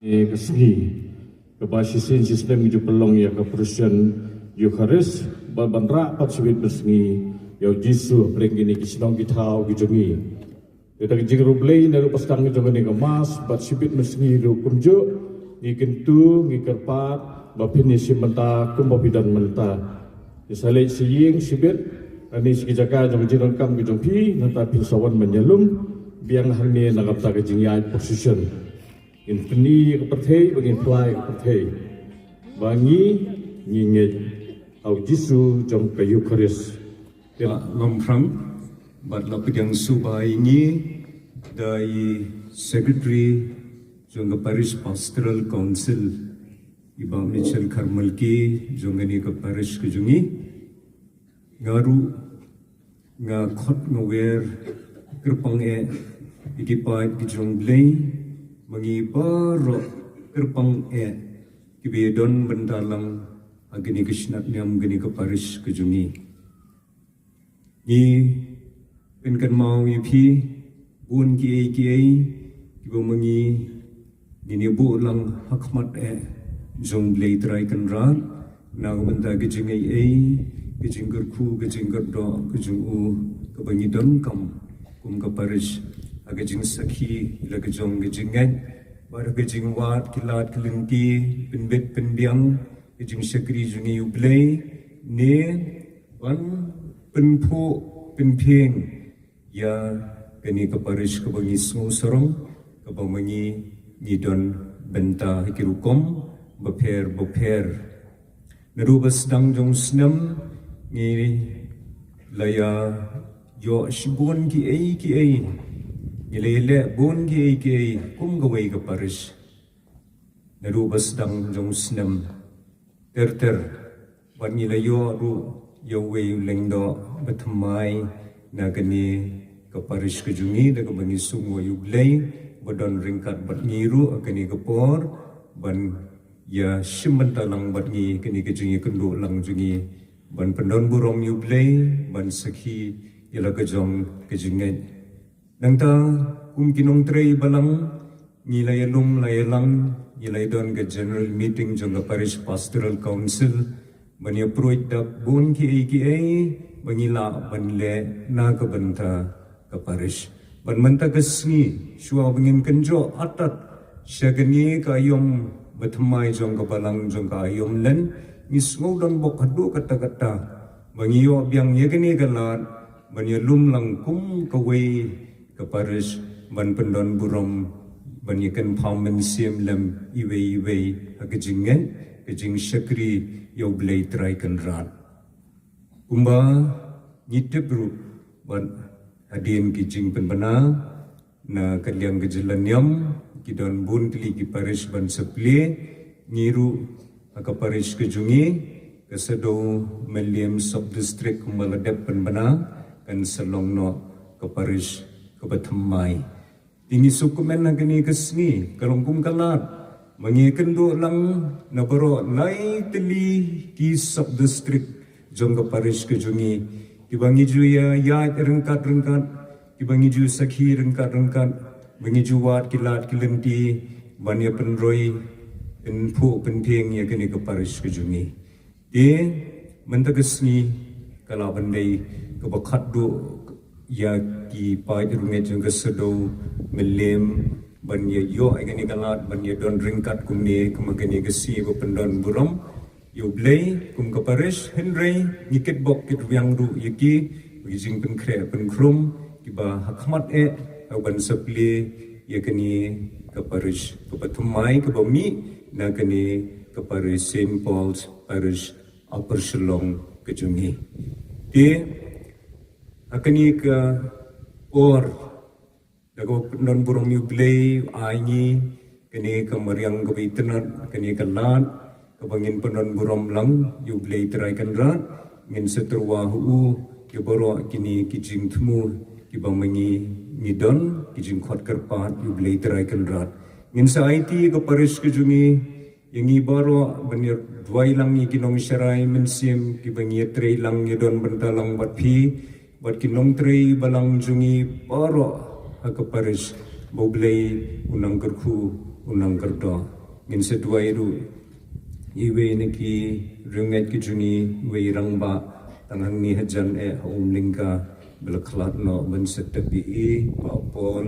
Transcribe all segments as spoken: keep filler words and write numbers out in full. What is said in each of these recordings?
Ïa ka sngi kaba shisien shisnem ngi ju pynlong ïa ka procession Eucharist, ba ban rah pat shibit mynsngi ïa u Jisu hapdeng kine ki shnong ki thaw ki jong ngi. Ïa ka jingriewblei na ruh ba sdang jong kane ka Mass, bad shibit mynsngi ruh kumjuh ngi kyntu, ngi kyrpad ba phin ïashim bynta kumba phi don mynta. Ïa sa leit sha ïing shibit, ani sha ki jaka jong ka jingdonkam ka jong phi, nangta phin sa wan ban ïalum biang hangne na ka bynta ka jingïaid procession. Ngin pyni ïa ka pyrthei, ba ngin pynlait ïa ka pyrthei ba ngi, ngi ngeit ha u Jisu jong ka Eucharist. Ïa, ngam phrang, bad la pdiang suba ïa ngi da i Secretary jong ka Parish Pastoral Council, i Bah Mitchell Kharmalki, jong kane ka parish ka jong ngi. Nga ruh nga khot nga wer kyrpang eh ïa ki paid ki jong U Blei, ma ngi baroh kyrpang eh kiba ïadon bynta lang ha kane ka shnat niam, kane ka parish ka jong ngi. Ngi pynkynmaw ïa phi bun kiei kiei kiba ma ngi ngin ïa buh lang ha khmat eh jong U Blei Trai Kynrad, na ka bynta ka jingaiei, ka jingkyrkhu, ka jingkyrdoh ka jong u, kaba ngi donkam kum ka parish, ha ka jingsakhi ïa la ka jong ka jingngeit, bad ha ka jingwad ki lad ki lynti, pynbit pynbiang ka jingshakri jong ngi ïa U Blei, ne ban pynphuh pynphieng ïa kane ka parish kaba ngi sngewsarong, kaba ma ngi ngi don bynta ha ki rukom bapher bapher. Naduh ba sdang jong u snem ngi la ïa ïoh shibun kiei kiei, ngi la ïa leh bun kiei kiei kum kawei ka parish. Naduh ba sdang jong u snem ter ter, bad ngi la ïoh ruh ïa uwei u lyngdoh bathymmai na kane ka parish ka jong ngi, da kaba ngi sngew ïa U Blei ba don ryngkat bad ngi ruh ha kane ka por, ban ïashim bynta lang bad ngi kane ka jingïakynduh lang jong ngi, ban pyndon burom ïa U Blei, ban sakhi ïa la ka jong ka jingngeit. Nangta kum ki nongtrei balang, ngi la ïalum la ïalang, ngi la ïadon ka general meeting jong ka Parish Pastoral Council, ban ïapyrkhat da bun kiei kiei ba ngi lah ban leh na ka bynta ka parish. Bad mynta ka sngi, shuwa ba ngin kynjoh atat sha kane ka aïom bathymmai jong ka balang jong ka Aïom Lent, ngi sngew donbok haduh katta katta ba ngi ïoh biang ïa kane ka lad ban ïalum lang kum kawei ka parish, ban pyndon burom, ban ïakynpham mynsiem lem iwei iwei ha ka jingngeit, ka jingshakri ïa U Blei Trai Kynrad. Kumba ngi tip ruh, bad hadien ki jingpynbna na ka liang ka jylla niam, ki don bun tylli ki parish ban sa plie, ngi ruh ha ka parish ka jong ngi, ka Saddew Mylliem Sub District, kumba la dep pynbna, kan sa long noh ka parish kaba thymmai. Te ngi sngewkmen ha kane ka sngi, ka long kum ka lad ba ngi kynduh lang na baroh lai tylli ki sub district jong ka parish ka jong ngi, kiba ngi ju ïa ïaid ryngkat ryngkat, kiba ngi ju sakhi ryngkat ryngkat, ba ngi ju wad ki lad ki lynti ban ïa pynroi, pynphuh pynphieng ïa kane ka parish ka jong ngi. Te mynta ka sngi ka lah ban dei kaba khatduh ïa ki paid rungeit jong ka Saddew Mylliem ban ïa ïoh ïa kane ka lad ban ïa don ryngkat kumne, kumba kane ka sngi ba pyndon burom ïa U Blei kum ka parish, hynrei ngi kitbok kitrwiang ruh ïa ki, ki jingpynkhreh pynkhrum kiba ha khmat eh, ha ban sa plie ïa kane ka parish kaba thymmai kaba mih na kane ka parish Saint Paul's Parish, Upper Shillong ka jong ngi. Te ha kane ka por, da kaba pyndon burom ïa U Blei, ai ngi kane ka mariang kaba itynnad, kane ka lad kaba ngin pyndon burom lang ïa U Blei Trai Kynrad, ngin sa tyrwa ha u ïa baroh kine ki jingthmu kiba ma ngi ngi don, ki jingkhot kyrpad ïa U Blei Trai Kynrad. Ngin sa aiti ïa ka parish ka jong ngi, ïa ngi baroh ban ïa duwai lang ïa ki nongsharai mynsiem kiba ngi ïa trei lang ïa don bynta lang bad phi, bad ki nongtrei balang jong ngi baroh ha ka parish, ba U Blei un nang kyrkhu u nongkyrdoh. Ngin sa duwai ruh ïa iwei na ki riewngeit ki jong ngi, iwei i rangbah tang hangne hajan eh ha Umlynka, ba la khlad noh ban sa tep ïa i, Bah Paul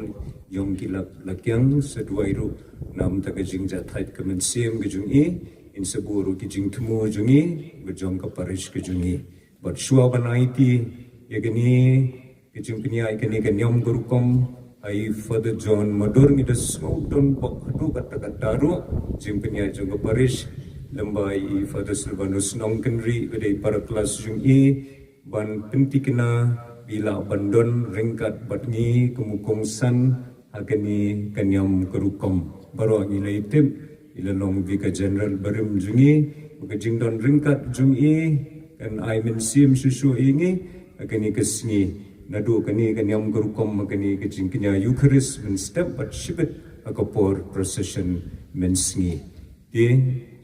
Ïongkilakiang. Sa duwai ruh namar ka jingjahthait ka mynsiem ka jong i. Ngin sa buh ruh ki jingthmu jong ngi ba jong ka parish ka jong ngi. Bad shuwa ban aiti ïa kane ka jingpynïaid, kane ka niam ka rukom, ha i Father John Madur, ngi da sngewdon bok haduh katta katta ruh jingpynïaid jong ka parish, lem bad i Father Silvanus Nongkynrih, ba dei i para klas jong i, ban pynthikna ba i lah ban don ryngkat bad ngi kum u kongsan ha kane ka niam ka rukom. Baroh ngi la ïatip, i la long Vicar General barim jong ngi, ba ka jingdon ryngkat jong i kan ai mynsiem shuh shuh ïa ngi ha kane ka sngi, naduh kane ka niam ka rukom, ha kane ka jingkñia Eucharist mynstep bad shibit ha ka por procession mynsngi. Te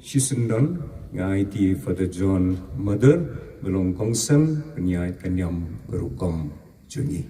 shisien don nga aiti Father John Madur, ba long kongsan pynïaid ka niam ka rukom jong ngi.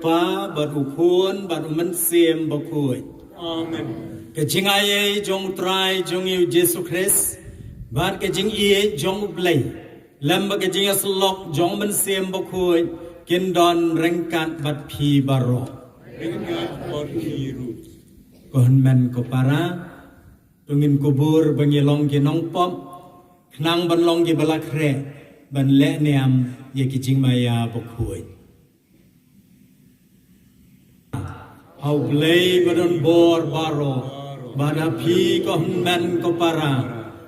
Pa bad u Khun bad u Mynsiem Bakhuid. Amen. Ka jingaiei jong u Trai jong ngi u Jisu Khrist bad ka jingïeit jong u Blei lem bad ka jingïasyllok jong u Mynsiem Bakhuid kin don ryngkat bad phi baroh. Ryngkat bad phi ruh. Ko hynmen ko para, to ngin kubur ba ngi long ki nongpop, khnang ban long ki ba la khreh ban leh niam ïa ki jingmaïa bakhuid. Ha u Blei ba don bor baroh, bad ha phi ko hynmen ko para,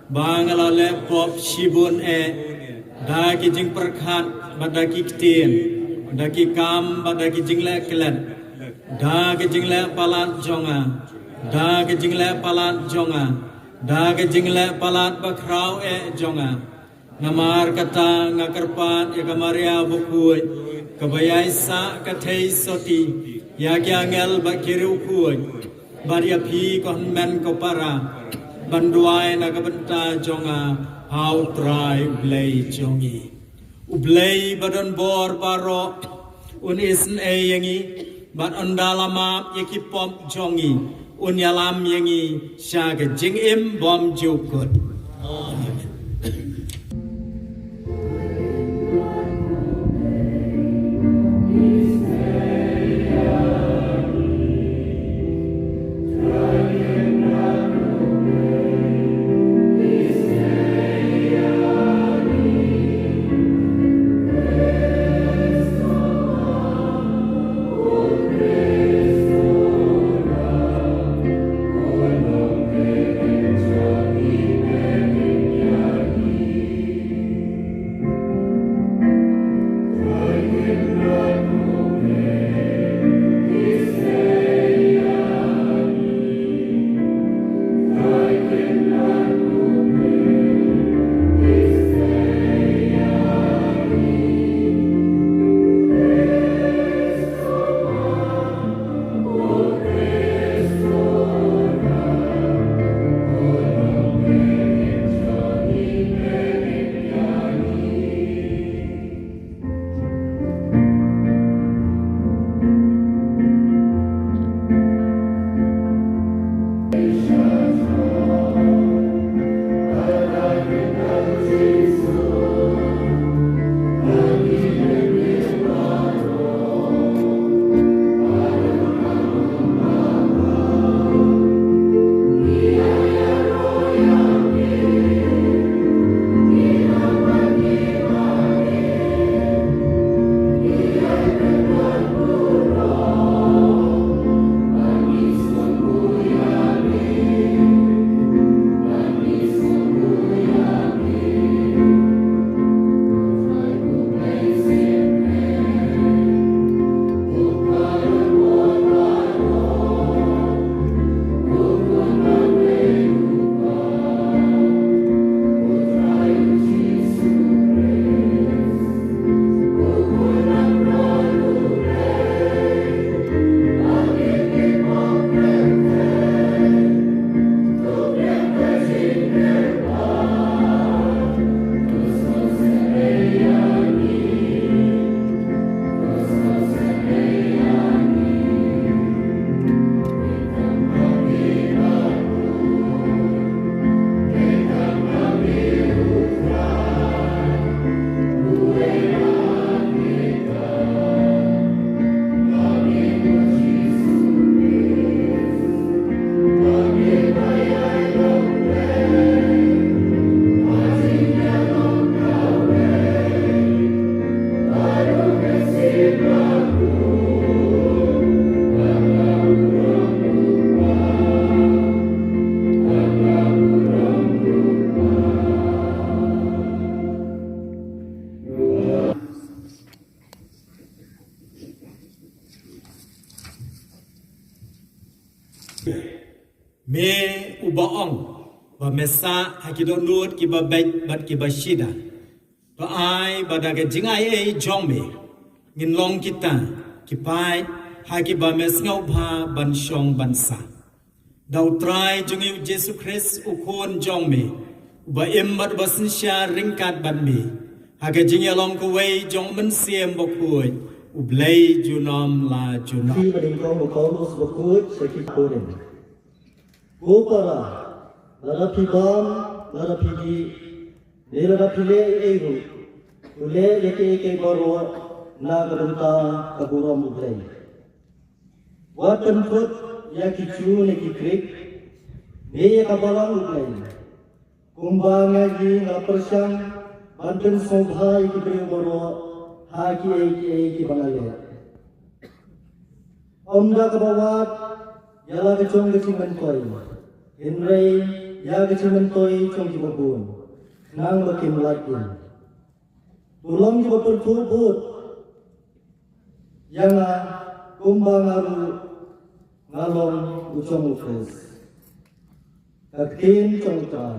ba nga la leh pop shibun eh, da ki jingpyrkhat bad da ki ktien, da ki kam bad da ki jingleh klet, da ki jingleh palat jong nga, da ki jingleh palat jong nga, da ki jingleh palat bakhraw eh jong nga. Namar kata nga kyrpad ïa ka Maria bakhuid, kaba ïaisah ka theisotti, ïa ki angel bad ki riewkhuid, bad ïa phi ko hynmen ko para, ban duwai na ka bynta jong nga ha u Trai u Blei jong ngi. U Blei ba don bor baroh un isynei ïa ngi, bad ynda la map ïa ki pop jong ngi, un ïalam ïa ngi sha ka jingim bymjukut. Amen. Ba ong ba me sah ha ki dohnud kiba beit bad kiba shida. To ai ba da ka jingai ei jong me ngin long kita ki paid ha kiba me sngewbha ban shong ban sah. Da U Trai jong ngi U Jisu Khrist U Khun jong me, uba im bad uba synshar ryngkat bad me ha ka jingïalong kawei jong U Mynsiem Bakhuid, U Blei junom la junom. Ki ba nyngkong u Paulus bakhuid sha ki Korinth. Ko para, lada phi bam, lada phi dih, ne lada phi leh ei ei ruh, to leh ïa kiei kiei baroh na ka bynta ka burom U Blei. Wat pynthut ïa ki Jiw ne ki Grik, ne ïa ka Balang U Blei. Kumba nga hi nga pyrshang ban pynsngewbha ïa ki briew baroh ha kiei kiei kiba nga leh. Ym da kaba wad ïa la ka jong ka jingmyntoi, hynrei ïa ka jingmyntoi jong kiba bun, khnang ba kin lait ïa. To long kiba pyrthuh bud ïa nga, kumba nga ruh nga long u jong U Khrist. Ka ktien jong U Trai.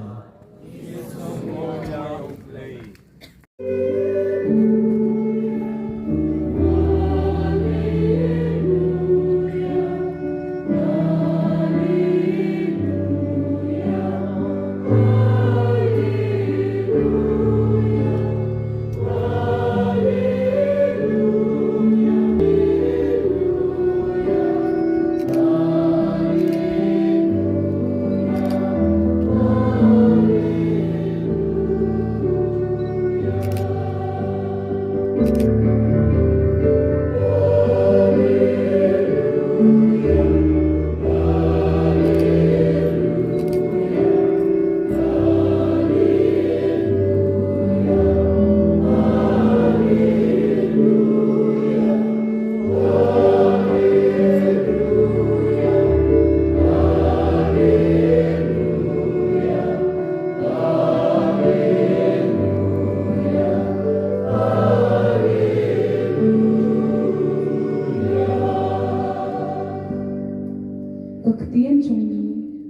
Ka ktien jong ngi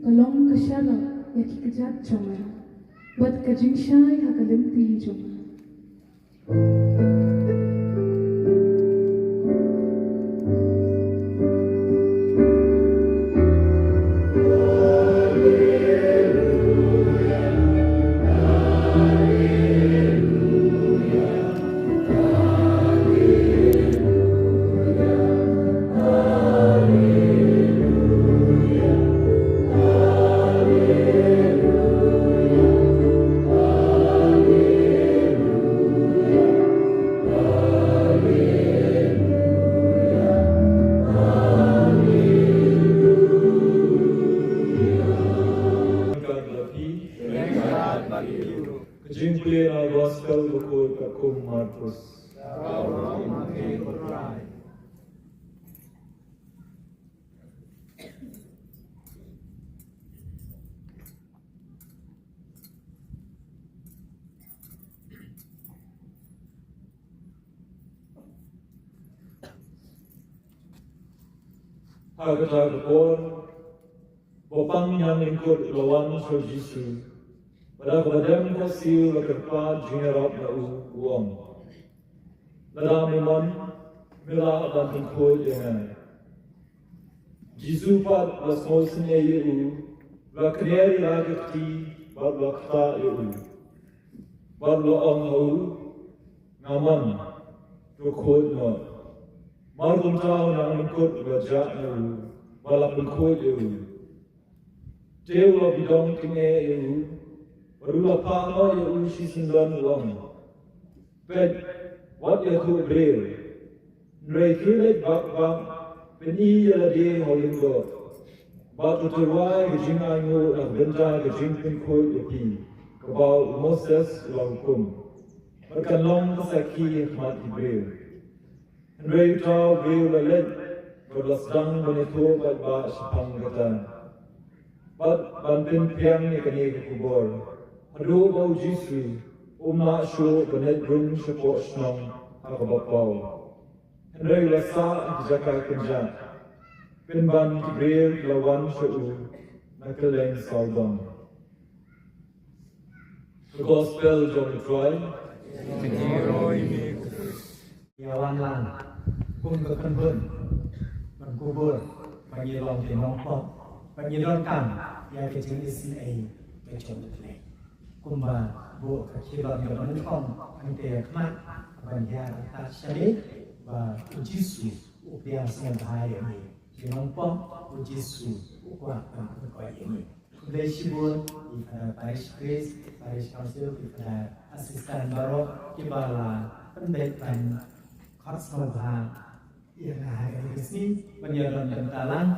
ka long ka sharak ïa ki kjat jong nga, bad ka jingshai ha ka lynti jong nga. Ka jingpule na Gospel bakhuid katkum u Markus. Ha kata ka por, u bapang ñianglyngkut u la wan sha u Jisu, bad da kaba dem khohsiew u la kyrpad jingïarap na u, u ong, lada me mon, me lah ban pynkhuid ïa nga. Jisu pat u la sngewsynei ïa u, u la kner ïa la ka kti bad u la ktah ïa u, bad u la ong ha u, nga mon, to khuid noh. Mar kumta u ñianglyngkut u la jah na u bad u la pynkhuid ïa u. Te u la bidong tyngeh ïa u, bad u la phah noh ïa u shisyndon u ong, peit, wat ïathuh briew. Hynrei khie leit bak bak, pyni ïa lade ha u lyngdoh, bad to tyrwa ïa ka jingainguh na ka bynta ka jingpynkhuid ïa phi, kaba u Moses u la hukum, bad kan long ka sakhi ha khmat ki briew. Hynrei uta u briew u la leit bad u la sdang ban ïathuh paidbah shaphang kata, bad ban pynphriang ïa kane ka khubor, haduh ba u Jisu um lah shuh ban leit rung shapoh shnong ha kaba paw. Hynrei u la sah ha ki jaka kynjah, pynban ki briew ki la wan sha u na Ka Leng Sawdong. The Gospel jong u Trai. Ïa wan lang kum ka kynhun ban kubur, ban ïa long ki nongpop, ban ïa donkam ïa ka jingisynei ka jong U Blei. Kumba buh ka khylot kaba nyngkong hangtei ha khmat ban ïa rta shane ba U Jisu u pdiang sngewbha ïa ngi ki nongpop, U Jisu u kwah ban pynkoit ïa ngi. Khublei shibun ïa ki Father Parish Priest, Parish Council, ki Father Assistant baroh kiba la pynbeit ban khot sngewbha ïa nga ha kane ka sngi ban ïa don bynta lang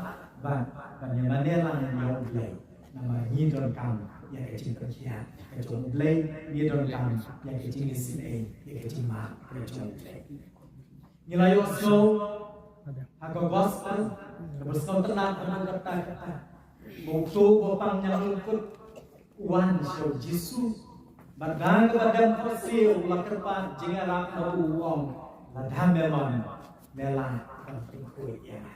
bad ban ïa mane lang ïa U Blei. Namar ngi donkam ïa ka jingpynkhiah ka jong U Blei, ngi donkam ïa ka jingisynei, ïa ka jingmap ka jong U Blei. Ngi la ïohsngew ha ka gospel kaba sngewtynnat ha ka katta katta ba uto uba pang ñianglyngkut u wan sha U Jisu bad da kaba dem khohsiew u la kyrpad jingïarap na u, u ong, lada me mon me lah ban pynkhuid ïa nga.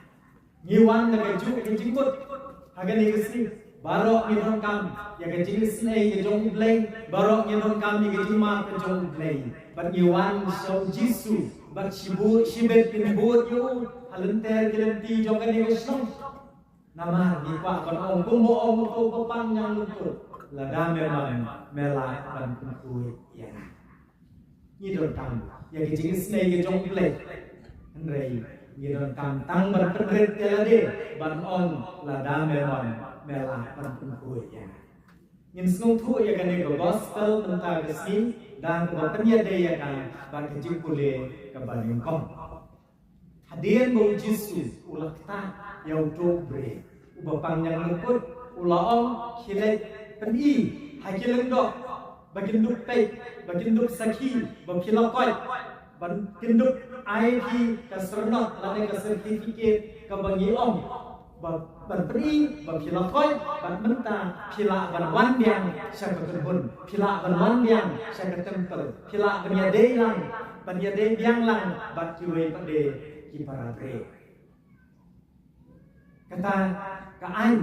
Ngi wan na kajuh ka jingmut ha kane ka sngi. Baroh ngi donkam ïa ka jingisynei ka jong U Blei, baroh ngi donkam ïa ka jingmap ka jong U Blei. Bad ngi wan sha U Jisu bad shibun shibit ngi bud ïa u ha lynter ki lynti jong kane ka shnong. Namar ngi kwah ban ong kumba ong uto uba pang ñianglyngkut, lada me mon me lah ban pynkhuid ïa nga. Ngi donkam ïa ka jingisynei ka jong U Blei. Hynrei ngi donkam tang ban pynrit ïa lade ban ong lada me mon me lah ban pynkhuid ïa nga. Ngin sngewthuh ïa kane ka gospel mynta ka sngi da kaba pynïadei ïa ka bad ka jingpule kaba nyngkong. Hadien ba U Jisu u la ktah ïa uto u briew uba pang ñianglyngkut, u la ong, khie leit pyni ha ki lyngdoh ba kin dup peit, ba kin dup sakhi ba phi la koit, ba kin dup ai phi ka syrnod lane ka certificate kaba ngi ong ba ban pyni ba phi la koit, bad mynta phi lah ban wan biang sha ka kynhun, phi lah ban wan biang sha ka templ, phi lah ban ïadei lang, ban ïadei biang lang bad kiwei pat de ki para briew. Kata ka aiñ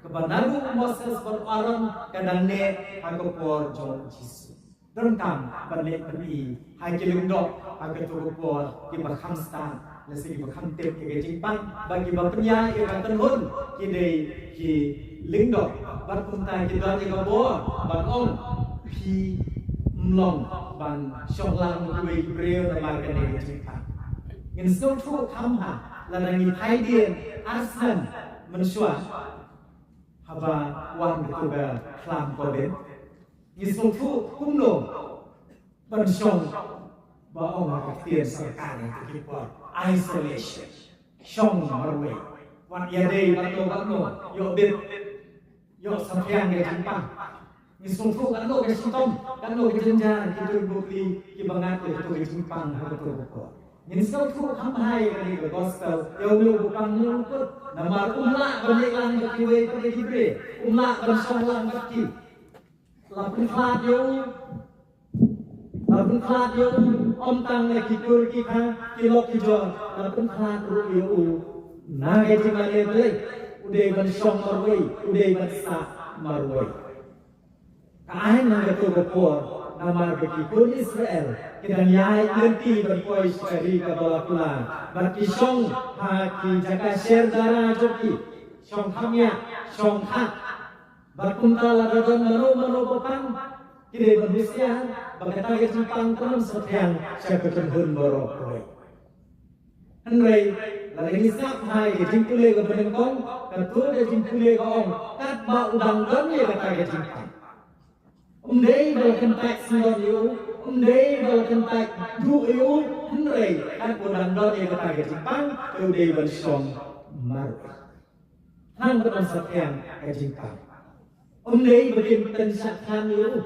kaba naduh u Moses bad u Aaron ka dang neh ha ka por jong U Jisu. Donkam ban leit pyni ha ki lyngdoh ha kato ka por kiba kham stad, lehse kiba kham tip ïa ka jingpang, bad kiba pynïaid ïa ka kynhun ki dei ki lyngdoh. Bad kumta ki don ïa ka bor ban ong, phim long ban shong lang bad kiwei ki briew namar kane ka jingpang. Ngin sngewthuh kham bha lada ngi phai dien ar snem mynshuwa haba wan kato ka khlam Covid. Ngi sngewthuh kumno ban shong, ba ong ha ka ktien sorkar ha ki por, isolation. Shong marwei, wat ïadei bad no bad no, ïoh bit, ïoh saphriang ka jingpang. Ngi sngewthuh katno ka shitom, katno ka jynjar ki tuid bukli kiba ngat ïa kato ka jingpang ha kato ka por. Ngin sngewthuh kham bha ïa kane ka gospel ïa une uba pang ñianglyngkut, namar um lah ban leit lang bad kiwei pat de ki briew, um lah ban shong lang bad ki. La pynkhlad ïa u, la pynkhlad ïa u, ym tang na ki kur ki kha, ki lok ki jor, la pynkhlad ruh ïa u na ka jingmane Blei. U dei ban shong marwei, u dei ban sah marwei. Ka aiñ ha kato ka por, namar ba ki khun Israel ki dang ïaid lynti ban poi sha ka ri kaba la kular, bad ki shong ha ki jaka sher dara jong ki, shong khapngiah, shong khap. Bad kumta lada don mano mano ba pang, ki dei ban husiar ba kata ka jingpang kan ym saphriang sha ka kynhun baroh kawei. Hynrei lada ngi sngap ha ka jingpule kaba nyngkong, kato ka jingpule ka ong, katba u dang don ïa kata ka jingpang, ym dei ba la kyntait syndon ïa u, ym dei ba la kyntait duh ïa u, hynrei katba u dang don ïa kata ka jingpang, te u dei ban shong marwei. Nang ba don saphriang ka jingpang. Ym dei ba kin pynshah khlaiñ ïa u.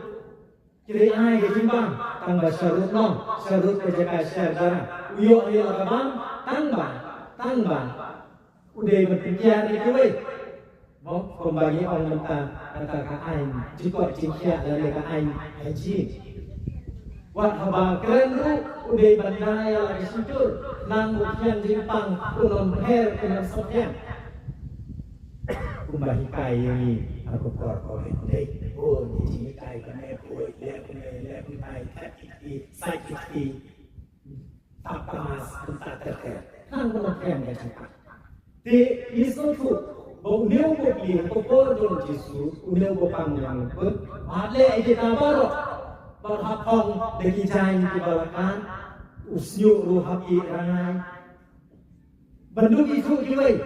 Ki dei ai ka jingpang tang ba sharud noh, sharud ka jaka sher dara. U ïoh ïa la ka bam tang ba, tang ba u dei ban pynkiar ïa kiwei. Mo, kumba ngi ong mynta kata ka aiñ jingkoit jingkhiah lane ka aiñ hygiene. Wat haba kren ruh u dei ban da ïa la ka shyntur, nang u pdiang jingpang un ym pher un ym saphriang. ba hikai ïa ngi ha ka por Covid. Dei bun ki jinghikai, kane poi, leh kane, leh kane, thep ïa ki, sait ïa ki, tap ka mask, tap ka ter. Nang ka nang ka jinghikai. Te ngi sngewthuh ba une u Bapli ha ka por jong u Jisu, une u Bapang Ïing Lyngkut, u la leh ïa kita baroh. Bad u la phong da ki jaiñ kiba la kad, u shñiuh ruh ha ki rangai. Ban duh ithuh kiwei.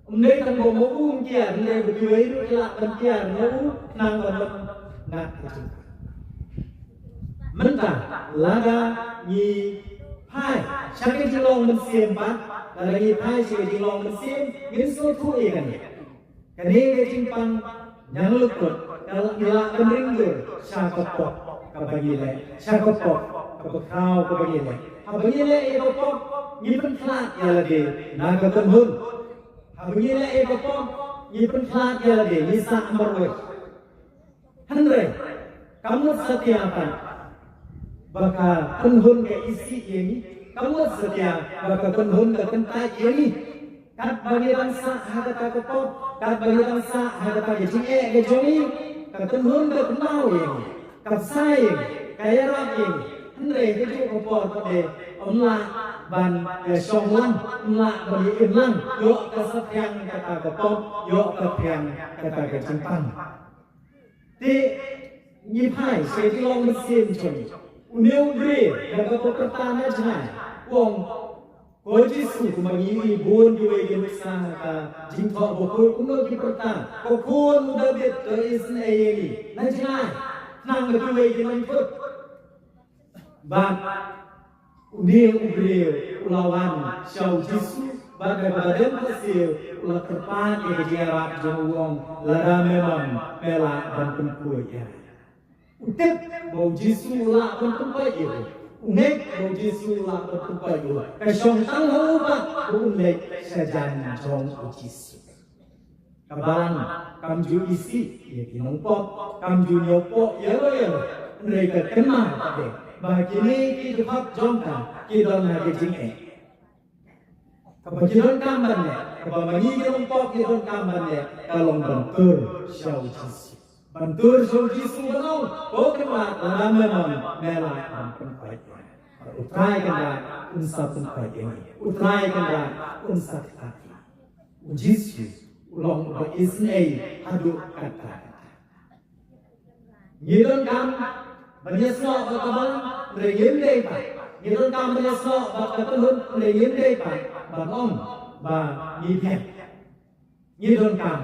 Ym dei tang ba ma u um kiar, ym dei ba kiwei ruh ki lah ban kiar ma u, khnang ban ym ngat ka jingpang. Mynta lada ngi phai sha ka jinglong mynsiem pat, lada ngi phai sha ka jinglong mynsiem, ngin sngewthuh ïa kane. Kane ka jingpang Ïing Lyngkut ka la, ngi lah ban ring dur sha ka pop kaba ngi leh, sha ka pop kaba khraw kaba ngi leh. Haba ngi leh ïa ka pop, ngi pynkhlad ïa lade na ka kynhun. Haba ngi leh ïa ka pop, ngi pynkhlad ïa lade, ngi sah marwei. Hynrei ka mut satia pat ba ka kynhun ka isih ïa ngi, ka mut satia ba ka kynhun ka kyntait ïa ngi. Katba ngi dang sah ha kata ka pop, katba ngi dang sah ha kata ka jingeh ka jong ngi, ka kynhun ka kynmaw ïa ngi, ka bsa ïa ngi, ka ïarap ïa ngi. Hynrei kajuh ka por pat de ym lah ban ïashong lang, ym lah ban ïa-im lang. Ïoh ka saphriang kata ka pop, ïoh ka phriang kata ka jingpang. Te ngi phai sha ka jinglong mynsiem jong ngi. Une u briew na kaba pyrta na jngai u ong, ko Jisu, kumba ngi ïohi bun kiwei ki nuksa ha ka Jingthoh Bakhuid kumno ki pyrta, ko khun u Dabid, to isynei ïa ngi na jngai, khnang ba kiwei kin ym thut. Bad une u briew u la wan sha u Jisu, bad da kaba dem ka siew u la kyrpad ïa ka jingïarap jong u, u ong, lada me mon, me lah ban pynkhuid ïa nga. U tip ba u Jisu u lah ban pynkoit ïa u. U ngeit ba u Jisu u lah ban pynkoit ïa u. Ka shong tang ha u pat ba un leit sha jan jong u Jisu. Ka balang kam ju isih ïa ki nongpop, kam ju ñiewpoh ïa la ïa la. Hynrei ka kynmaw pat de ba kine ki dkhot jong ka ki don ha ka jingeh. Kaba ki donkam ban leh, kaba ma ngi ki nongpop ki donkam ban leh, ka long ban tur sha u Jisu. Ban tur sha u Jisu ban ong, ko Kynrad, lada me mon, me lah ban pynkoit. U Trai Kynrad un sa pynkoit ïa ngi. U Trai Kynrad un sa ktah ïa ngi. U Jisu u long uba isynei haduh katta katta. Ngi donkam ban ïasnoh bad ka balang, hynrei ngim dei pat. Ngi donkam ban ïasnoh bad ka kynhun, hynrei ngim dei pat ban ong ba ngi biang. Ngi donkam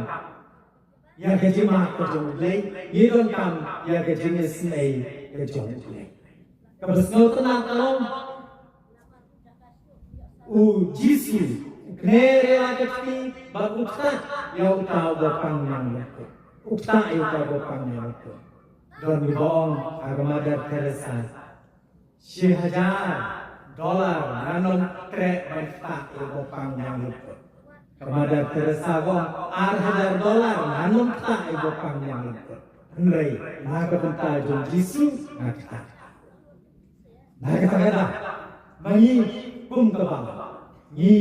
ïa ka jingmap ka jong U Blei, ngi donkam ïa ka jingisynei ka jong U Blei. Kaba sngewtynnat ka long, u Jisu u kner ïa la ka kti bad u ktah ïa uta uba pang ïing lyngkut. U ktah ïa uta uba pang ïing lyngkut. Don kiba ong ha ka Mother Teresa, shi hajar dollar ngan ym treh ban ktah ïa uba pang ïing lyngkut. Ka Mother Teresa ka ong, ar hajar dollar ngan ym ktah ïa uba pang ïing lyngkut. Hynrei na ka bynta jong u Jisu nga ktah. Na kata ka daw ma ngi kum ka balang, ngi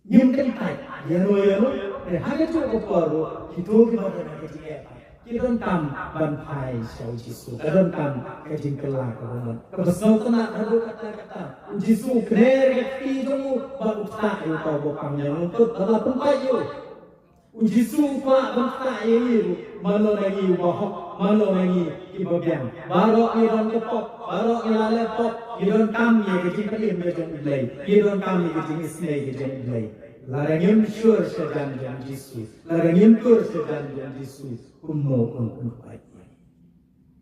ngim kyntait ïano ïano, hynrei ha kajuh ka por ruh kito kiba don ha ka jingeh pat ki donkam ban phai sha u Jisu. Ka donkam ka jingkylla kaba mut. Kaba sngewtynnat haduh katta katta, u Jisu u kner ïa ka kti jong u bad u ktah ïa uta uba pang ïing lyngkut bad la pynpait ïa u. U Jisu u kwah ban ktah ïa ngi ruh, mano na ngi uba hok, mano na ngi kiba biang. Baroh ngi don ka pop, baroh ngi la leh pop, ngi donkam ïa ka jingpynim ka jong U Blei, ngi donkam ïa ka jingisynei ka jong U Blei. Lada ngim shur sha jan jong u Jisu, lada ngim tur sha jan jong u Jisu, kumno un pynpait ïa ngi?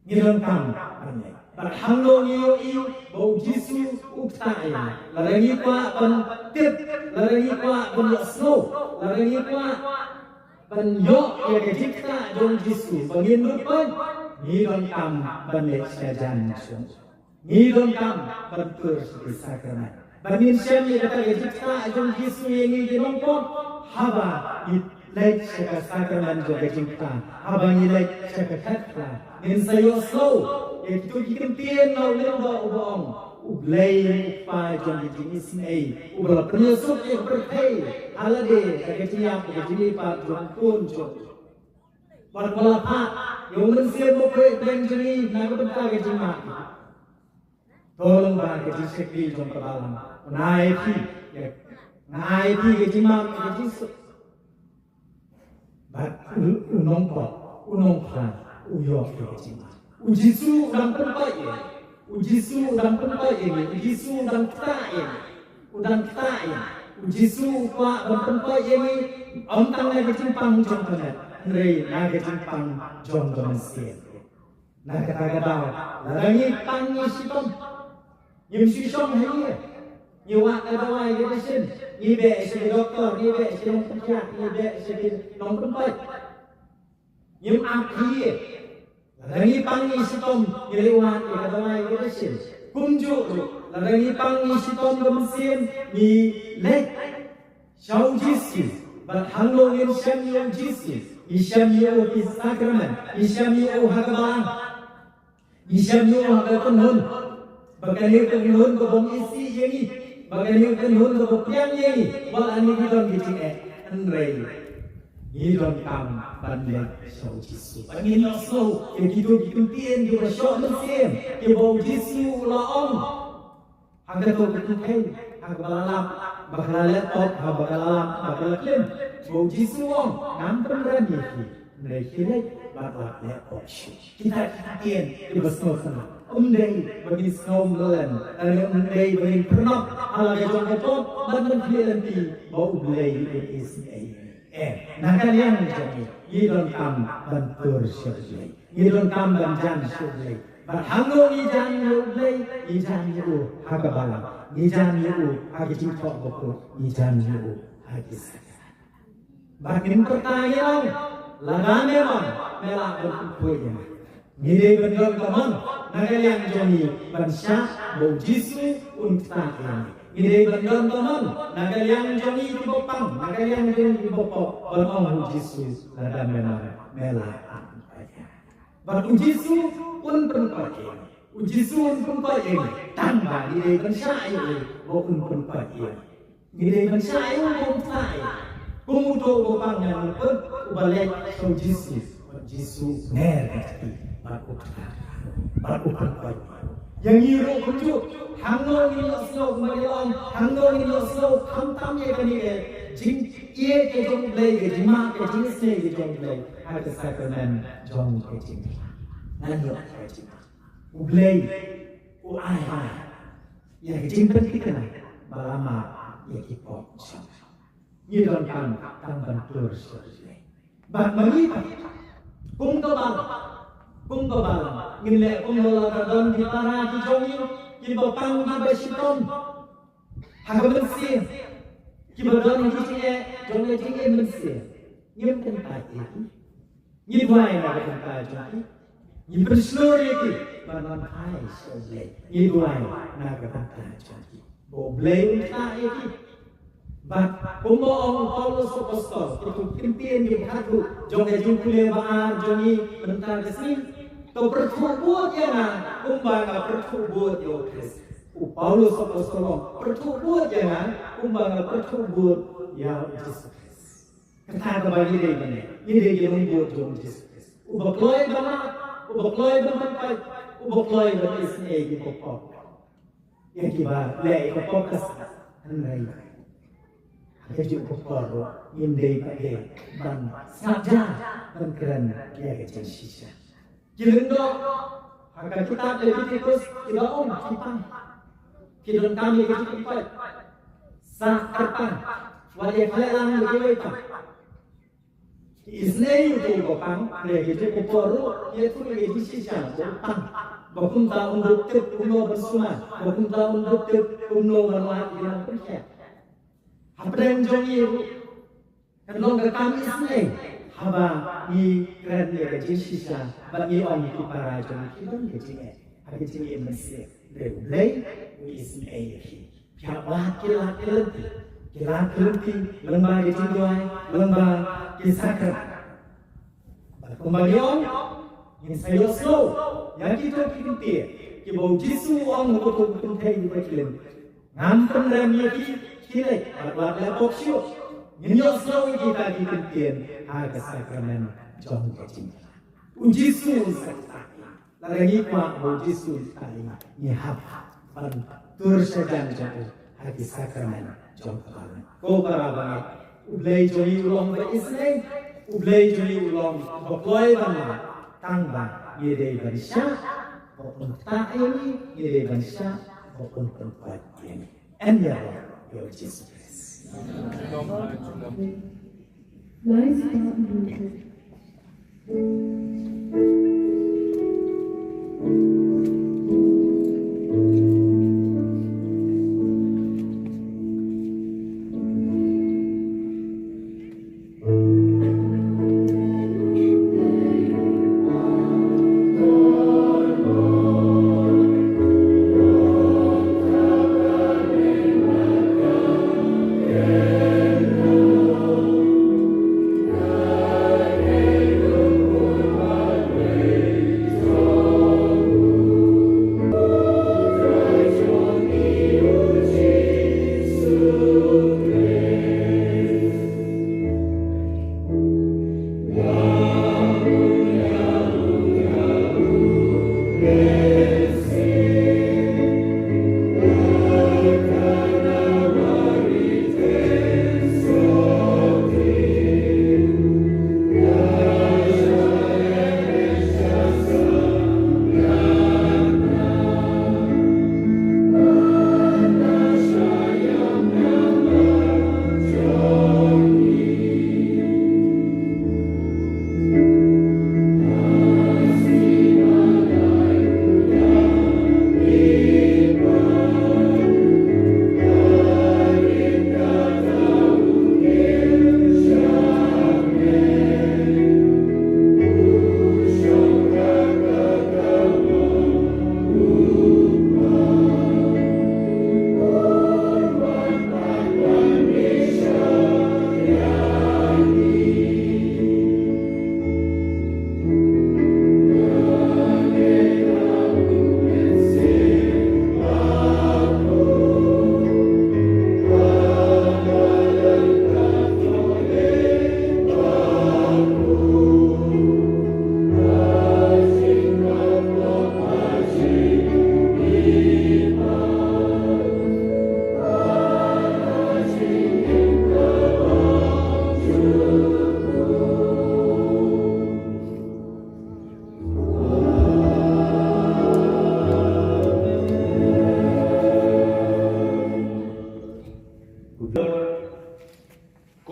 Ngi donkam ban leh. Bad hangno ngi ïohi ba u Jisu u ktah ïa ngi? Lada ngi kwah ban tip, lada ngi kwah ban ïohsngew, lada ngi kwah ban ïoh ïa ka jingktah jong u Jisu ba ngin nud ban, ngi donkam ban leit sha jan jong u. Ngi donkam ban tur sha ki sakramen. Ba ngin shem ïa kata ka jingktah jong u Jisu ïa ngi ki nongpop haba ngi leit sha ka sakramen jong ka jingktah. Haba ngi leit sha ka khatkhla, ngin sa ïohsngew ïa kito ki ktien na u lyngdoh uba ong, U Blei u Kpa jong ka jingisynei, uba la pynïasuk ïa ka pyrthei ha lade da ka jingïap, da ka jingmihpat jong u Khun jong u. Bad uba la phah ïa u Mynsiem Bakhuid hapdeng jong ngi na ka bynta ka jingmap. To lyngba ka jingshakri jong ka balang, un ai ïa phi, un ai ïa phi ka jingmap, ka jingsuk. Bad u, u nongpop, u nongphla, u ïoh ïa ka jingmap. U Jisu u dang pynpait ïa ngi. U Jisu u dang pynpait ïa ngi. U Jisu u dang ktah ïa ngi. U dang ktah ïa ngi. U Jisu u kwah ban pynpait ïa ngi. Ym tang na ka jingpang jong ka met, hynrei na ka jingpang jong ka mynsiem. Na kata ka daw, lada ngi pang ngi shitom, ngim shu shong ha ïing, ngi wad ka dawai ka dashin, ngi beh sha ki doktor, ngi beh sha ki nongpynkhiah, ngi beh sha ki nongpynpait, ngim ap ha ïing. Lada ngi pang ngi shitom, ngi leit wad ïa ka dawai ka dashin. Kumjuh ruh, lada ngi pang ngi shitom ka mynsiem, ngi leit sha u Jisu. Bad hangno ngin shem ïa u Jisu? Ngi shem ïa u ha ki sakramen, ngi shem ïa u ha ka balang, ngi shem ïa u ha ka kynhun. Ba kane ka kynhun ka bym isih ïa ngi, ba kane ka kynhun ka bym pdiang ïa ngi, ba lada ngi don ki jingeh, hynrei ngi donkam ban leit sha u Jisu. Ba ngin ïohsngew ïa kito ki ktien kiba shoh mynsiem, kiba u Jisu u la ong ha kato ka kynthei, ha kaba la lap, ba ka la leh pop, ha ba ka la lap, ba ka la klim. Ba u Jisu u ong, ngam pynrem ïa phi, hynrei khie leit bad lap leh pop shuh. Kita ki ktien kiba sngewtynnat. Ym dei ba ngin sngew mlien, lane ym dei ba ngin pyrnok ha la ka jong ka pop bad ban khlieh lynti ba U Blei u isynei. Eh, na ka liang jong ngi, ngi donkam ban tur sha U Blei. Ngi donkam ban jan sha U Blei. Bad hangno ngi jan ïa U Blei? Ngi jan ïa u ha ka balang, ngi jan ïa u ha ki jingthoh bakhuid, ngi jan ïa u ha ki sakramen. Bad ngin pyrta ïa u, lada me mon, me lah ban pynpoi ïa nga. Ngi dei ban don ka mon na ka liang jong ngi ban shah ba U Jisu un ktah ïa ngi. Ngi dei ban don ka mon na ka liang jong ngi kiba pang, na ka liang jong ngi kiba pop, ban ong ha U Jisu, lada me mon, me lah ban pynpoi ïa nga. Bad U Jisu un pynpoi ïa ngi. U Jisu un pynpoi ïa ngi tang ba ngi dei ban shah ïa u ba un pynpoi ïa ngi. Ngi dei ban shah ïa u ba un ktah ïa ngi. Kum uto uba pang ïa ngi, uba leit sha U Jisu, bad U Jisu u ner ïa ngi, bad u ktah, bad u pynpoi ïa ngi ruh kumjuh. Hangno ngin ïohsngew, kumba ngi ong, hangno ngin ïohsngew khamtam ïa kane ka jingïeit ka jong U Blei, ka jingmap, ka jingisynei ka jong U Blei? Ha ka sakramen jong ka jingïeit. Ngan ïoh ka jingmap. U Blei u ai ha nga ïa ka jingpynthikna ba la map ïa ki pop jong nga. Ngi donkam tang ban tur sha U Blei. Bad ma ngi pat, kum ka balang, kum ka balang, ngin leh kumno lada don ki para ki jong ngi kiba pang, kiba shitom ha ka mynsiem, kiba don ki jingeh jong ka jingim mynsiem? Ngim kyntait ïa ki. Ngi duwai na ka bynta jong ki. Ngi pynshlur ïa ki ban wan phai sha U Blei. Ngi duwai na ka bynta jong ki ba U Blei un ktah ïa ki. Bad kumba ong u Paulus apostol, kito ki ktien kiba khatduh jong ka jingpule ba ar jong ngi mynta ka sngi: To pyrthuh bud ïa nga kumba nga pyrthuh bud ïa U Khrist. U Paulus apostol ong, pyrthuh bud ïa nga kumba nga pyrthuh bud ïa U Jisu Khrist. Kata kaba ngi dei ban leh, ngi dei ki nongbud jong U Jisu Khrist, uba kloi ban map, uba kloi ban pynpait, uba kloi ban isynei ïa ki pop. Ïa kiba leh ïa ka pop ka sah, hynrei ha kajuh ka por ruh ngim dei pat dei ban sngap jar ban kren ïa ka jingshisha. Ki lyngdoh ha ka kitab Leviticus ki la ong ki pang, ki donkam ïa ka jingpynpait. Sah kyrpang, wat ïa khleh lang ïa kiwei pat. Ki isynei ïa uto uba pang, hynrei ha kajuh ka por ruh ki ïathuh ïa ka jingshisha ba u pang, ba kumta un dup tip kumno ban sumar, ba kumta un dup tip kumno ban wad ïa ki nongpynkhiah. Hapdeng jong ngi ruh kan long ka kam isynei haba ngi kren ïa ka jingshisha bad ngi ong ïa ki para jong ngi ki don ka jingeh ha ka jingim mynsiem. Hynrei U Blei u isynei ïa ki. Ki hap wad ki lad ki lynti, ki lad ki lynti lyngba ki jingduwai, lyngba ki sakramen. Bad kumba ngi ong, ngin sa ïohsngew ïa kito ki ktien, ki Ba u Jisu u ong ha kato ka kynthei uba klim, ngam pynrem ïa ki, ki leit, bad wat leh pop shuh. Ngin ïohsngew ïa kita ki kyntien ha ka sakramen jong ka jingkylli. U Jisu u sa ktah ïa ngi. Lada ngi kwah ba u Jisu un ktah ïa ngi, ngi hap ban tur shajan jong u ha ki sakramen jong ka balang. Ko para bangeit, U Blei jong ngi u long ba isynei, U Blei jong ngi u long ba kloi ban, tang ba ngi dei ban shah ba un ktah ïa ngi, ngi dei ban shah ba un pynkoit ïa ngi. Em ïa u, ïa u Jisu Khrist. Nice part, Bruce.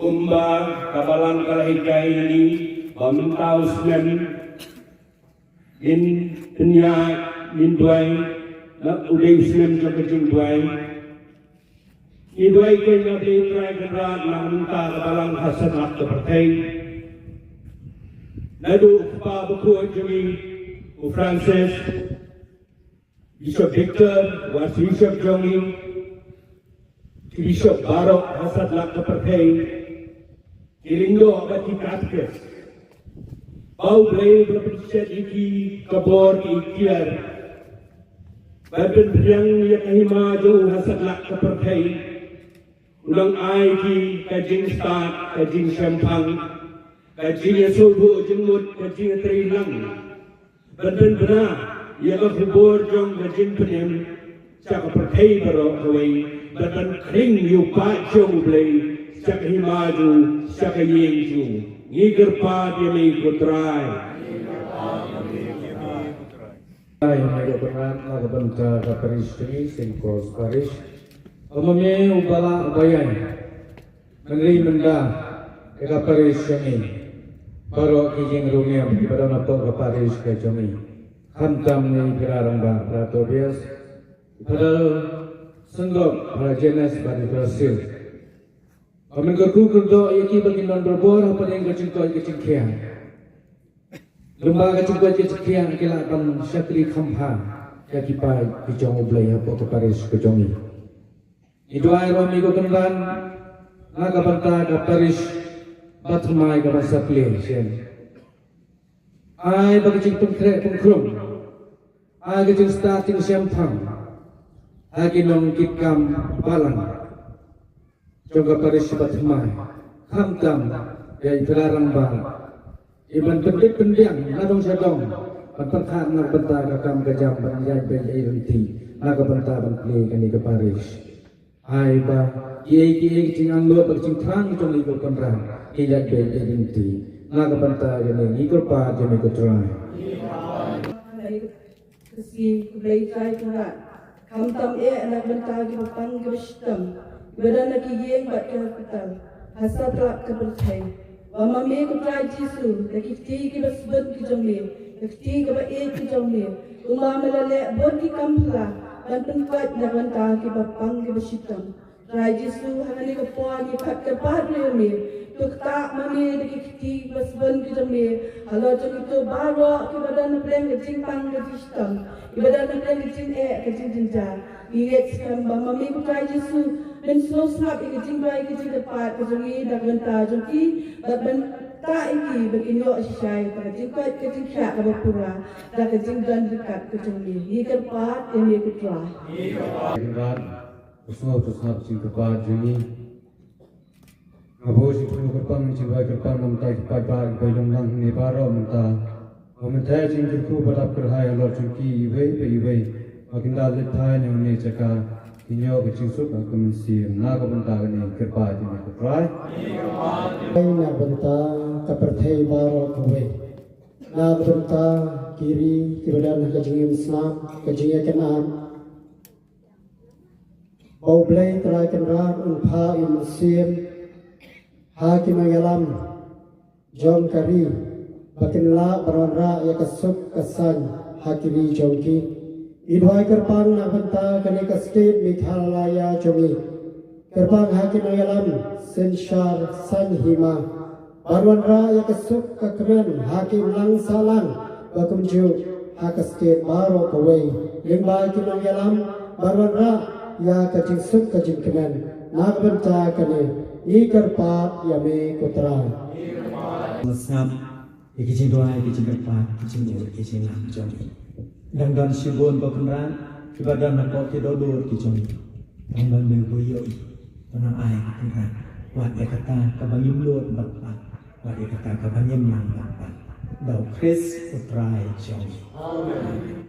Kumba ka balang ka la hikai ïa ngi ba mynta u snem ngin pynïaid, ngin duwai, la u dei u snem jong ka jingduwai. Ngi duwai kein ïa U Blei Trai Kynrad na ka bynta ka balang ha satlak ka pyrthei. Naduh u Kpa Bakhuid jong ngi u Francis, Bishop Victor, u Archbishop jong ngi, ki bishop baroh ha satlak ka pyrthei, ki lyngdoh bad ki katkist. Ba U Blei u la pynshet ïa ki ka bor, ki iktiar ban pynphriang ïa ka hima jong u ha satlak ka pyrthei. U nang ai ki ka jingstad, ka jingshemphang, ka jingïasngewthuh jingmut, ka jingïatreilang ban pynbna ïa ka khubor jong ka jingpynim sha ka pyrthei baroh kawei, ban pynkhring ïa u paid jong U Blei sha ka hima jong u, sha ka ïing jong u. Ngi kyrpad ïa me ko Trai. Ai, me ko Trai, na ka bynta ka parish jong ngi, Saint Paul's Parish. Kum ma me uba lah uba ïaid mynri mynda ïa ka parish jong ngi, baroh ki jingrung niam kiba don hapoh ka parish ka jong ngi, khamtam ngi para rangbah, para Tobias, para Sengok, para Janes bad para Sil. Ba men kyrkhu kyrdoh ïa ki ba kin don barabor hapdeng ka jingkoit ka jingkhiah. Lyngba ka jingkoit ka jingkhiah ki lah ban shakri kham bha ïa ki paid ki jong U Blei hapoh ka parish ka jong ngi. Ngi duwai ruh me ko Kynrad na ka bynta ka parish ba thymmai kaba sa plie shen. Ai ba ka jingpynkhreh pynkhrum Ha ka jingstad jingshemphang ha ki nongkitkam balang jong ka parish ba thymmai, khamtam ïa i Phra Rangbah, i ban pyndep pynbiang na dong sha dong, ban pyrkhat na ka bynta ka kam ka jam, ban ïaid beit ïaid lynti na ka bynta ban plie kane ka parish. Ai ba kiei kiei ki jingangnud bad ki jingthrang jong ngi ko Kynrad ki ïaid beit ïaid lynti na ka bynta kane. Ngi kyrpad ïa me ko Trai. Ka sngi, ko Blei Trai Kynrad, khamtam eh na ka bynta kiba pang kiba shitom, kiba don ha ki ïing bad ki hospital ha satlak ka pyrthei. Ba ma me ko Trai Jisu, da ki kti kiba sbun ki jong me, da ki kti kiba ïeit ki jong me, kumba me la leh bun ki kam phylla ban pynkoit na ka bynta kiba pang kiba shitom, Trai Jisu, ha kane ka por ngi pat kyrpad ruh ïa me. To ktah ma me da ki kti kiba sbun ki jong me halor jong kito baroh kiba don na pdeng ka jingpang ka jingshitom, kiba don na pdeng ka jingeh ka jingjynjar. Ngi ngeit skhem ba ma me ko Trai Jisu men sngewsngap ïa ka jingduwai ka jingkyrpad ka jong ngi na ka bynta jong ki, bad men ktah ïa ki ba kin ïoh shisha ïa ka jingkoit ka jingkhiah kaba pura da ka jingdon ryngkat ka jong me. Ngi kyrpad ïa me ko Trai. Kynrad, to sngap, to sngap jingkyrpad jong ngi. Nga buh jingthmu kyrpang, jingduwai kyrpang na ka bynta ki paidbah kiba ïalong lang hangne baroh mynta. Ba mynta jingkyrkhu ba dap kyrhai halor jong ki iwei pa iwei, ba kin da leit phai na une jaka, kin ïoh ka jingsuk ha ka mynsiem. Na ka bynta kane ngi kyrpad ïa me ko Trai. Ai na ka bynta ka pyrthei baroh kawei, na ka bynta ki ri kiba don ha ka jingim snam, ka jingïakynad, ba U Blei Trai Kynrad un phah ïa u Mynsiem ha ki nongïalam jong ka ri, ba kin lah ban wanrah ïa ka suk ka saiñ ha ki ri jong ki. Ngi duwai kyrpang na ka bynta kane ka state Meghalaya jong ngi. Kyrpang ha ki nongïalam synshar saiñ hima, ban wanrah ïa ka suk ka kmen ha ki imlang sahlang, ba kumjuh ha ka state baroh kawei. Lyngba ki nongïalam ban wanrah ïa ka jingsuk ka jingkmen. Na ka bynta kane ngi kyrpad ïa me ko Trai. Sngap ïa ki jingduwai, ki jingkyrpad, ki jingïeit, ki jingïalam jong ngi. Dang don shibun ko Kynrad kiba don hapoh ki dohnud ki jong ngi. Tang ba me uba ïohi, to nang ai ko Kynrad, wat ïa kata kaba ngim nud ban pan, wat ïa kata kaba ngim nang ban pan. Da U Khrist U Trai jong ngi. Amen.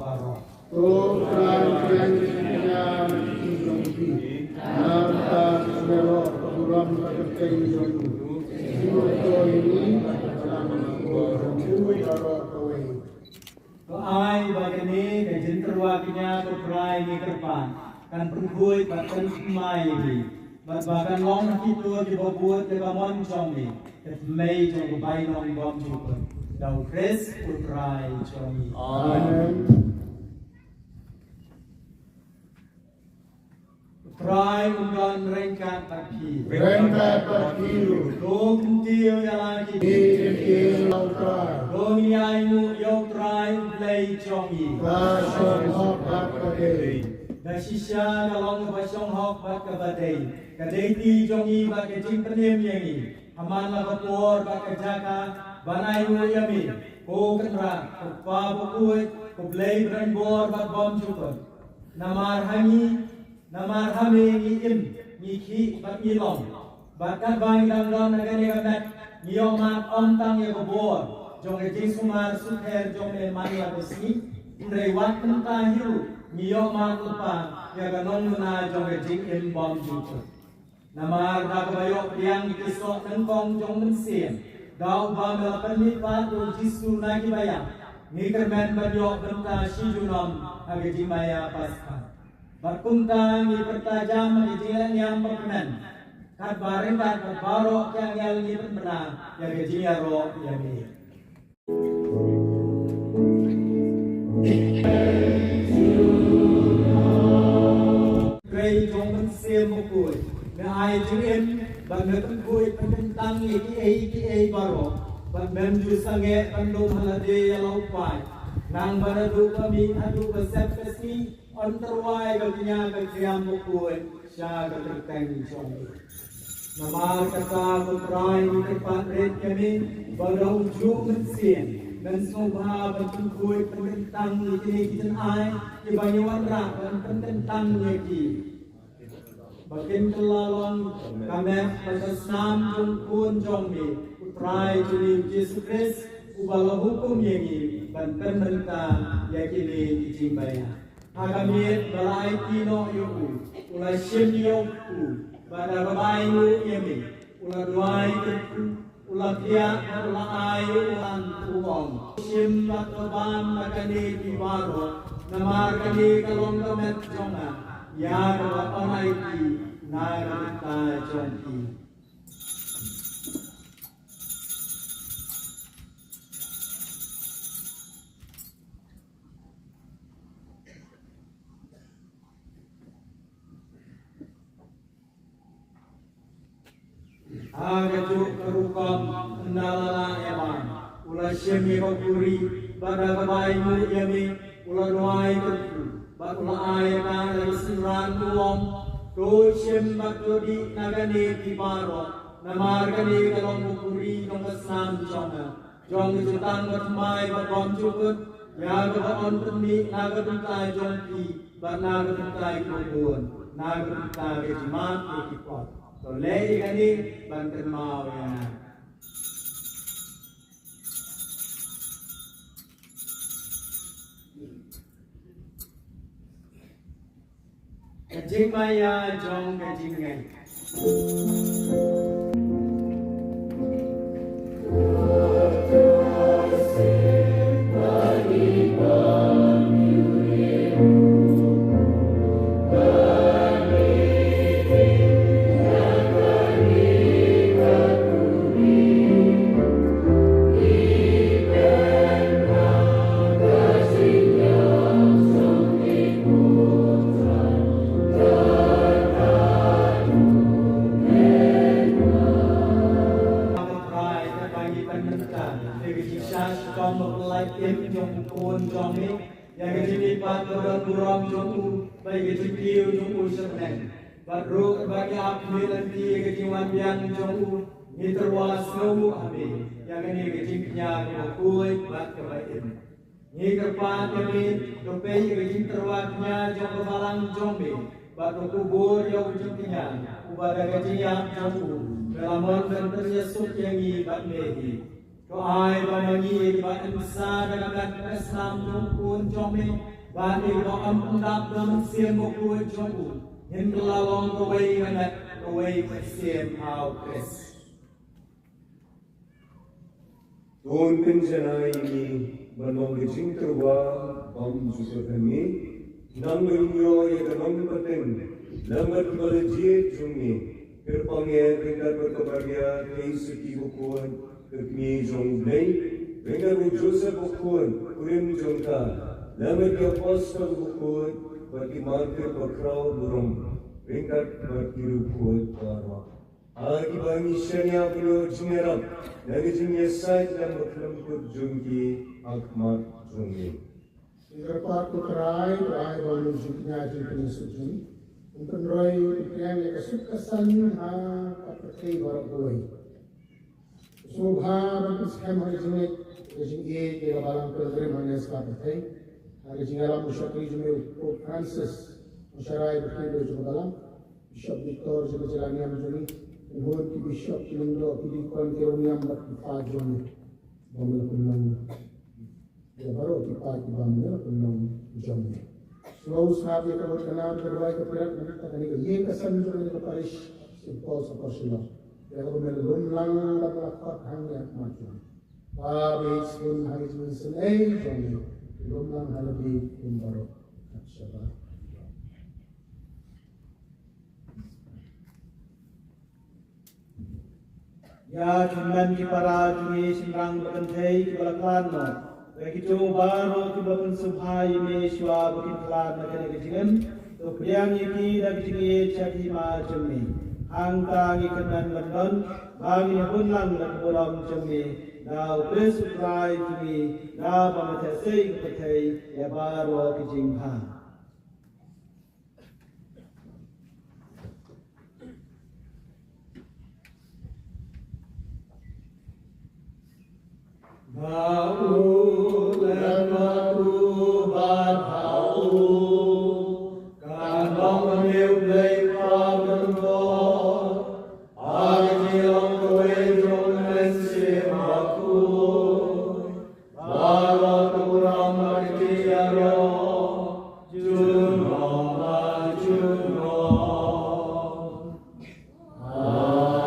Baroh. To Trai, pdiang ïa ki jong phi. Namar ka mero ka burom ka kyrteng jong u. Shu to ïa ngi, ka jong u baroh kawei. To ai ba kane ka jingtyrwa kñia, ko Trai, ngi kyrpad kan pynkhuid bad kan thymmai ïa ngi, bad ba kan long ha kito kiba bud ïa ka mon jong ngi, ka thymmei jong ka bainong bymjukut. Da u Khrist u Trai jong ngi. Amen. U Trai un don ryngkat bad phi. Ryngkat bad phi ruh. To kyntiew ïa la ki. Ngi kyntiew ïa u Trai. To ngin ïa ainguh ïa u Trai u Blei jong ngi. Ka shong hok bad ka dei. Da shisha ka long kaba shong hok bad kaba dei, ka dei ti jong ngi bad ka jingpynim ïa ngi ha man la ka por bad ka jaka, ban ainguh ïa me, ko Kynrad, ko Kpa bakhuid, ko Blei badonbor bad bymjukut. Namar ha ngi, namar ha me ngi im, ngi khih bad ngi long. Bad katba ngi dang don ha kane ka met, ngi ïohmad ym tang ïa ka bor jong ka jingsumar sukher jong me man la ka sngi, hynrei wat mynta hi ruh ngi ïohmad lypa ïa ka nongduna jong ka jingim bymjukut. Namar da kaba ïoh pdiang ïa ki soh nyngkong jong u Mynsiem, da uba me la pynmihpat ïa u Jisu na kiba ïap, ngi kyrmen ban ïoh bynta shi junom ha ka jingmaïa Paskha. Bad kumta ngi pyrta jam ha ka jinglehniam ba kmen, katba ryngkat bad baroh ki angel ngi pynbna ïa ka jingïaroh ïa me. Trei jong u Mynsiem Bakhuid, me ai jingim bad me pynkhuid pynkyntang ïa kiei kiei baroh, bad mem ju sangeh ban lum ha lade ïa la u paid, nang ba naduh ba mih haduh ba sep ka sngi, yn tyrwa ïa ka kñia ka Mynsiem Bakhuid sha ka kyrteng jong me. Namar kata ko Trai, ngi kyrpad rit ïa me ba da u juh Mynsiem men sngewbha ban pynkhuid pynkyntang ïa kine ki jingai kiba ngi wanrah ban pynkyntang ïa ki, ba kin kylla long ka met bad ka snam jong u Khun jong me, u Trai jong ngi u Jisu Khrist, uba la hukum ïa ngi ban pynbynta ïa kine ki jingbaïa. Ha ka miet ba la aiti noh ïa u, u la shim ïa u kpu, bad da kaba ainguh ïa me, u la duwai kyrkhu, u la thiah bad u la ai ïa u, u ong, shim bad to bam na kane phi baroh, namar kane ka long ka met jong nga, ïa kaba yn aiti na ka bynta jong phi. Ha kajuh ka rukom, ynda la lah ïa bam, u la shim ïa ka khuri, bad da kaba ainguh ïa me, u la duwai kyrkhu, bad u la ai ïa ka da ka synran, u ong, to shim bad to dih na kane phi baroh, namar kane ka long ka khuri jong ka snam jong nga, jong ka jutang bathymmai bad bymjukut, ïa kaba yn pynmih na ka bynta jong phi bad na ka bynta ki bun, na ka bynta ka jingmap ïa ki pop. To leh ïa kane ban kynmaw ïa nga. Ka jingmaïa jong ka jingngeit. Ïa ka jingshah shitom bapyllait im jong u Khun jong me, ïa ka jingmihpat ba don burom jong u, bad ïa ka jingkiew jong u sha bneng, bad ruh bad ïa ka lynti ïa ka jingwan biang jong u, ngi tyrwa sngewnguh ha me ïa kane ka jingkñia kaba khuid bad kaba im. Ngi kyrpad ïa me, to peit ïa ka jingtyrwa kñia jong ka balang jong me, bad to kubur ïa u jingkñia, uba da ka jingïap jong u me la mon ban pynïasuk ïa ngi bad me hi. To ai ba ma ngi, ïa kiba im sa da ka met ka snam jong u Khun jong me, Ba ngi ba ym pyndap da u Mynsiem Bakhuid jong u, ngin kylla long kawei ka met, kawei ka mynsiem ha u Khrist. To un pynjanai ïa ngi ban long ka jingtyrwa bymjukut ha ngi, nang ba ngin ïoh ïa ka nongpynim lem bad ka bajied jong ngi. Kyrpang ïa ngi ryngkat bad ka Maria Theisotti Bakhuid, ka kmie jong U Blei, ryngkat bad u Joseph Bakhuid, u kurim jong ka, lem bad ki apostol bakhuid, bad ki martir bakhraw burom, ryngkat bad ki riewkhuid baroh. Ha kiba ngi shaniah ban ïoh jingïarap na ka jingïasaid lem bad khlem kut jong ki ha khmat jong ngi. Ngi kyrpad ko Trai, to ai ba u jingkñia jingpynsuk jong ngi un pynroi, un pynïaid ïa ka suk ka saiñ ha ka pyrthei baroh kawei. Sngewbha ban pynskhem ha ka jingngeit, ka jingïeit ïa ka Balang Pilgrim ha ka pyrthei. Ha ka jingïalam u shakri jong ngi u Pope Francis, u sharai bad ki jong ka Balang, Bishop Victor jong ka jylla niam jong ngi, ki hun ki bishop, ki lyngdoh, ki deacon, ki rangniam bad ki paid jong ngi. Ba me la pynlong ïa baroh ki paid kiba me la pynlong jong ngi. Sngewbha sngap ïa ka bor ka nam ka duwai ka pliat na ka bynta kane ka ïing ka sem jong ngi ka parish Saint Paul's Upper Shillong. Ïa kaba me la lum lang bad la khot hangne ha khmat jong ngi. Ba ïeit sngewbha ha ka jingsnei jong ngi, lum lang ha lade kum baroh. Kat shaba. Ïa ki hynmen ki para, ki nongshynrang ba kynthei kiba la khlad noh, bad kito baroh kiba pynsngewbha ïa me shuwa ba kin khlad na kane ka jingim, to pdiang ïa ki da ka jingïeit sha ka hima jong me. Hangta ngi kyrmen ban don ba ngin ïabud lang da ka burom jong me, da U Khrist U Trai jong ngi, da ba me theh sei ka pyrthei ïa baroh ki jingbha. Ba u lem bad u bad ha u, kan long une u Blei Kpa Kynrad, ha ka jinglong kawei jong u Mynsiem Bakhuid. Baroh ka burom bad ka jingïaroh junom la junom. Amen.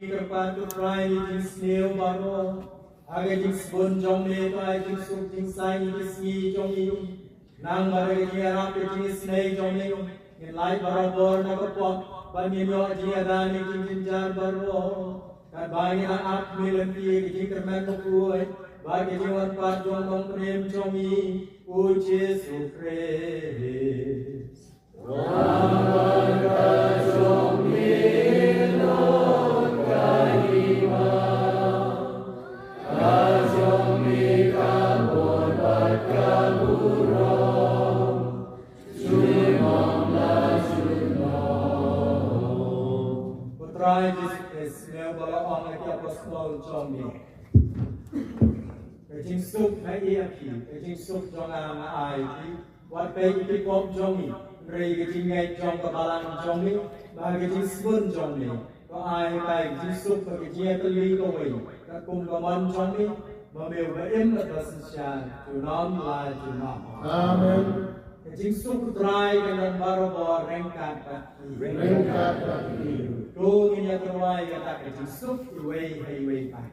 Ngi kyrpad, ko Trai, ïa ki jingsniew baroh ha ka jingsbun jong me, to ai jingsuk jingsaiñ ïa ki sngi jong ngi. Nang ba da ka jingïarap ka jingisnei jong me, ngin lait barabor na ka pop, bad ngin ïoh jingïada na ki jingjynjar baroh. Katba ngi la ap me lynti ïa ka jingkyrmen bakhuid bad ka jingwan pat jong u Nongpynim jong ngi, u Jisu Khrist. Ko Trai Jisu Khrist, me uba la ong ïa ki apostol jong me, ka jingsuk nga ai ïa phi, ka jingsuk jong nga nga ai ïa phi. Wat peit ïa ki pop jong ngi, hynrei ïa ka jingngeit jong ka balang jong me, bad ka jingsbun jong me, to ai ïa ka jingsuk bad ka jingïatylli kawei, katkum ka mon jong me. Ma me uba im bad ba synshar, junom la junom. Amen. Ka jingsuk U Trai kan don barabor ryngkat bad phi. Ryngkat bad phi. To ngin ïa tyrwa ïa kata ka jingsuk iwei ha iwei pat.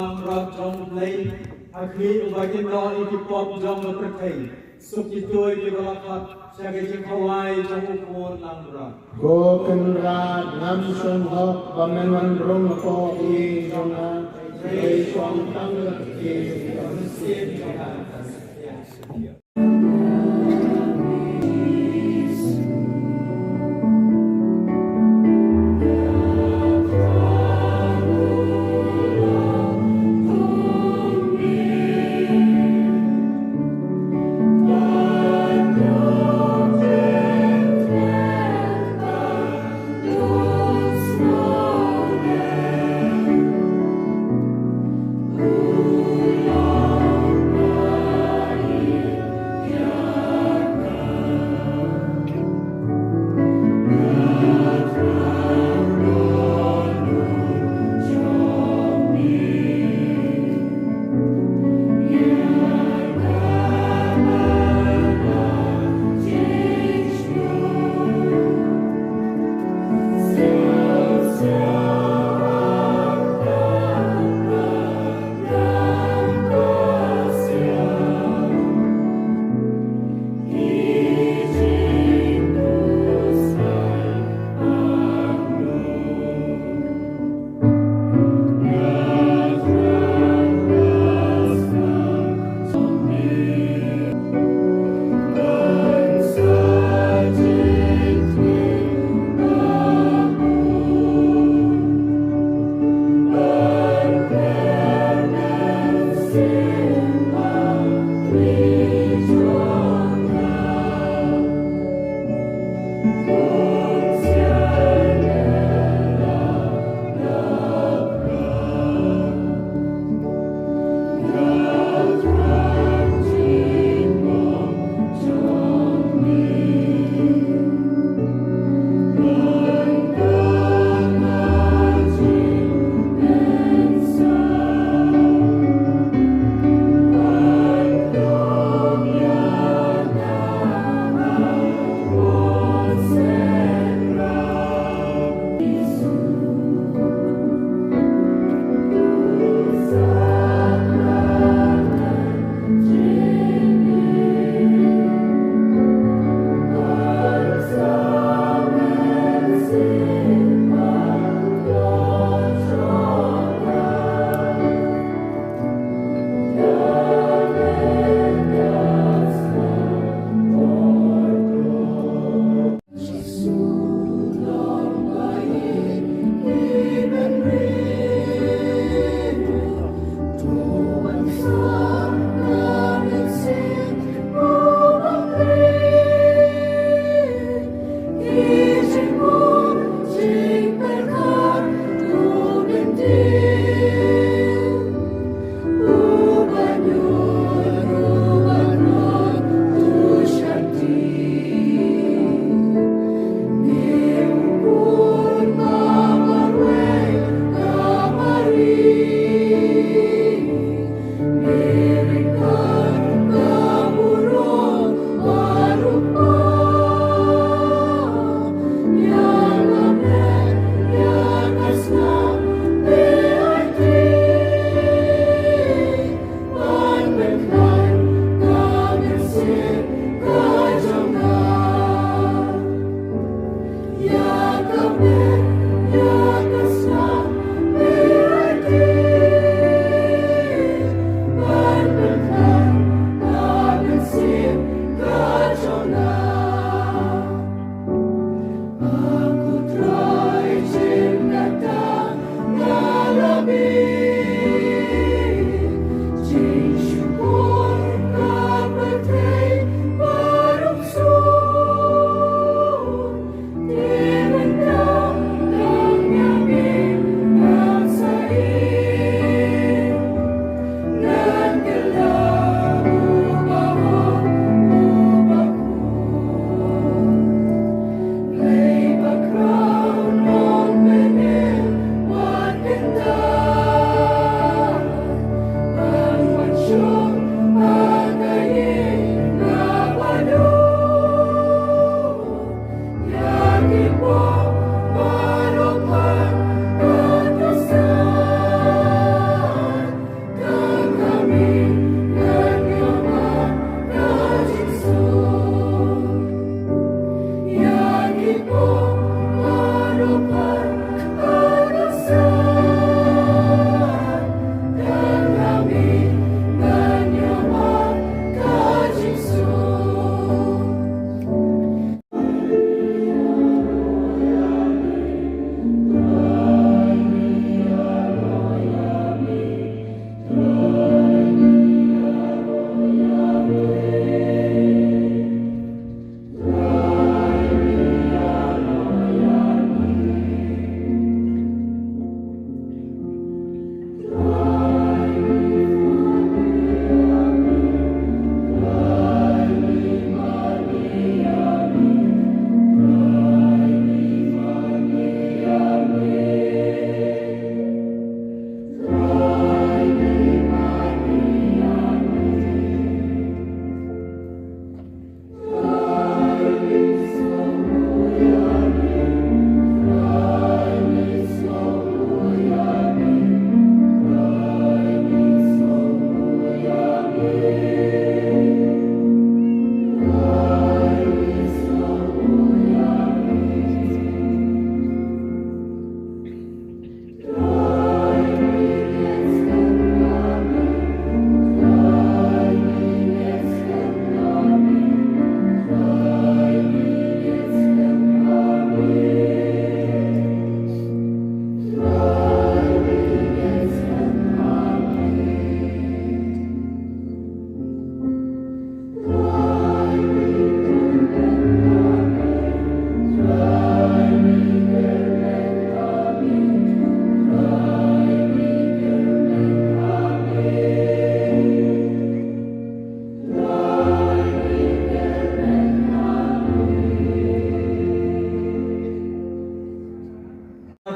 Langbrot jong U Blei, ha khmih uba kynnoh ïa ki pop jong ka pyrthei. Suk kito kiba la khot sha ka jingkhawai jong u khun langbrot. Ko Kynrad, ngam shong hok ba men wan rung hapoh ïing jong nga. Hynrei shong tang ka ktien, ka mynsiem jong nga kan sa khia.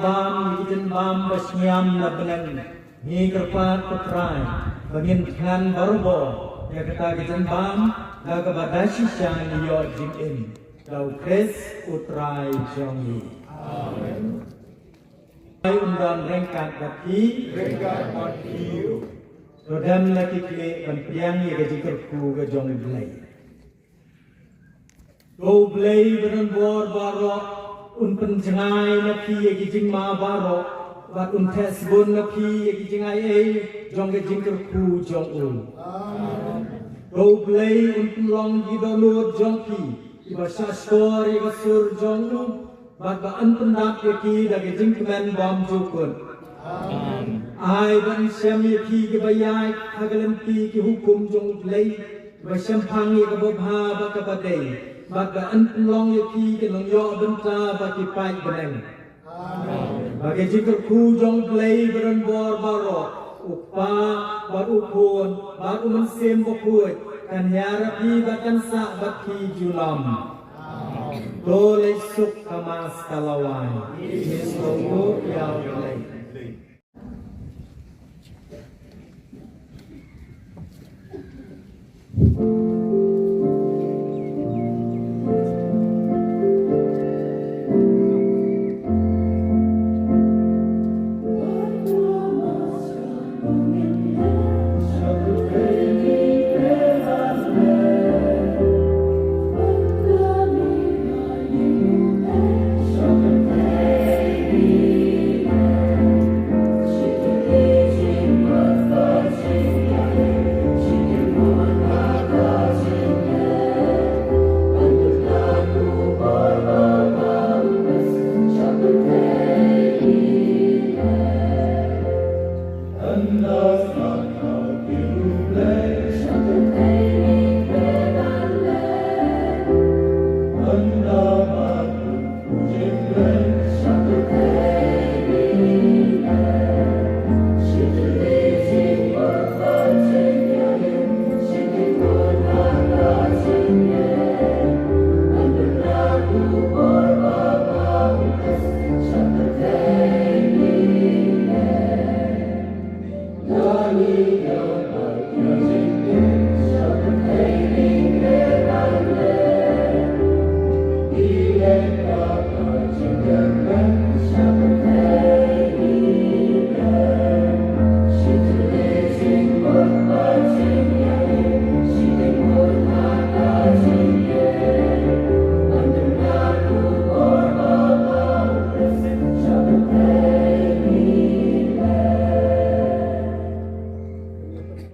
Bam ïa ki jingbam ba shngiam na bneng. Ngi kyrpad ko Trai ba ngin thngan barabor ïa kata ka jingbam da kaba da shisha ngi ïoh jingim. Da U Khrist U Trai jong ngi. Amen. Ai un don ryngkat bad phi. Ryngkat bad phi. To dem na ki khlieh ban pdiang ïa ka jingkyrkhu ka jong U Blei. To U Blei ba don bor baroh un pynjngai na phi ïa ki jingma baroh bad un theh sbun na phi ïa ki jingai ei jong ka jingkyrkhu jong u. To U Blei un pynlong ki dohnud jong phi kiba shahshkor ïa ka sur jong u bad ba yn pyndap ïa ki da ka jingkmen bymjukut. Ai ba yn shem ïa phi kiba ïaid ha ka lynti ki hukum jong U Blei, ba shemphang ïa kaba bha bad kaba dei, bad ba yn pynlong ïa phi ki nongïoh bynta bad ki paid bneng. Ba ka jingkyrkhu jong U Blei ba don bor baroh, U Kpa bad U Khun bad U Mynsiem Bakhuid, kan ïarap ïa phi bad kan sah bad phi junom. To leit suk, ka Mass ka la wan. Ngin sngewnguh ïa U Blei.